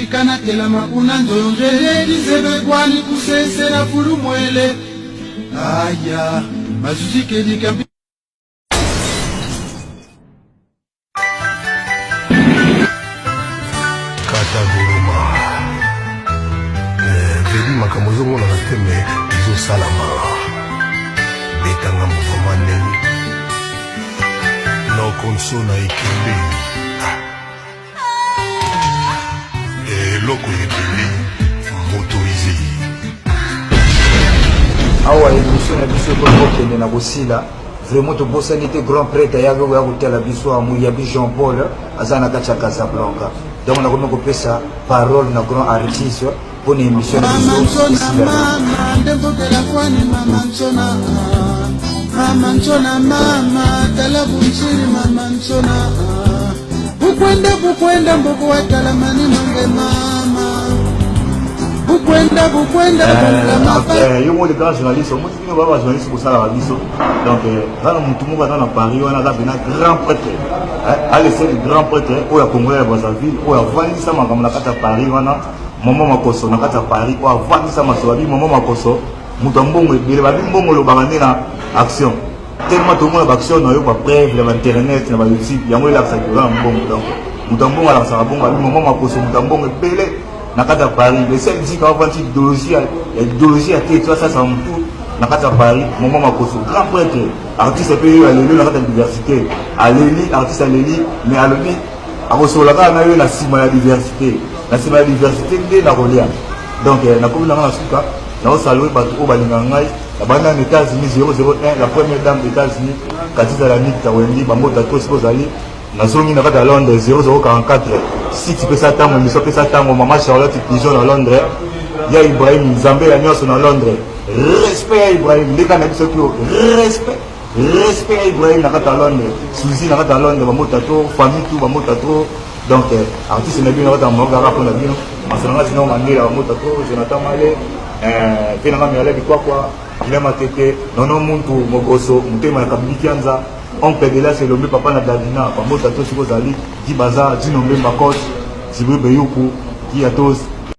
Tika natelama kuna nzonzele lizebekwani kusesela fulumwele aya mazuzikelika. Kata goloma eh, vedi makambo ezomonana te me ezosalama. Betanga mouvement ndenge nokonso na ekembe eloko ebele motorise. Awa émission na biso ekomi kokende na kosila. Vraiment tobosani te grand prêtre ayaki koya kotala biso awa, Muyabi Jean Paul aza na kati ya Casablanca. Donc nakomi kopesa parole na grand artiste mpo na émission na biso esila. Mama ndembokela kwani mama nsona, mama nsona, mama tala bunchiri mama nsona, bukwenda bukwenda mboko watalamani mange mama bukwenda bukwenda bongama. Yo moko grand journaliste, omoni bino ba journaliste bosalaka biso. Donc aza na motu moko aza na Paris wana, aza pena grand prêtre, alese le grand prêtre oyo ya Congolais ya Brazzaville, oyo avandisa makambo na kati ya Paris wana, mama Makoso na kati ya Paris, oyo avandisa maso. Babi mama Makoso moto ya mbongo ebele, babi mbongo olobaka nde na action. Tellement tomona baaction na yo, bapreuve na bainternet na bayoutube, yango elakisaka oza na mbongo. Donc moto ya mbongo alakisaka bongo. Babi mama Makoso moto ya mbongo ebele na kati ya Paris, le seul disque avandi idéologie ya idéologie ya te, asalisa motu na kati ya Paris. Mama Makoso grand prêtre, artiste mpe oyo aleli na kati ya diversité, aleli artiste aleli, mais alobi akosolola kaka na yo na nsima ya diversité, na nsima ya diversité nde nakolia. Donc nakomi nanga na suka, naosalue bato oyo balingaka ngai. Nabandi na États-Unis, 001, la première dame d'États-Unis, Katiza la Nikta Wendi, bambota to esika ozali. Nazongi na kati ya Londres, 0044 site pesa ntango, émission pesa ntango, mama Charlotte Pigeon na Londres, ya Ibrahim Nzambe ya nyonso na Londres, respect ya Ibrahim ndeka na biso kio, respect respect ya Ibrahim na kati ya Londres, Suzy na kati ya Londres, bambota to famille tout, bambota to. Donc artiste na bino na kati ya Maroc kaka mpona bino, masala nga Zino Mandela, bambota to Jonathan Male, mpe nanga Miala Bikwakwa, Guillaume Matete, Nono Muntu Mogoso, motema ya Kabili Kianza, oncle de la Elombe, papa na Davina, bambota to siko ozali, Di Baza, Dino Mbemba Coach, Jibril Beyuku, Ki Atos.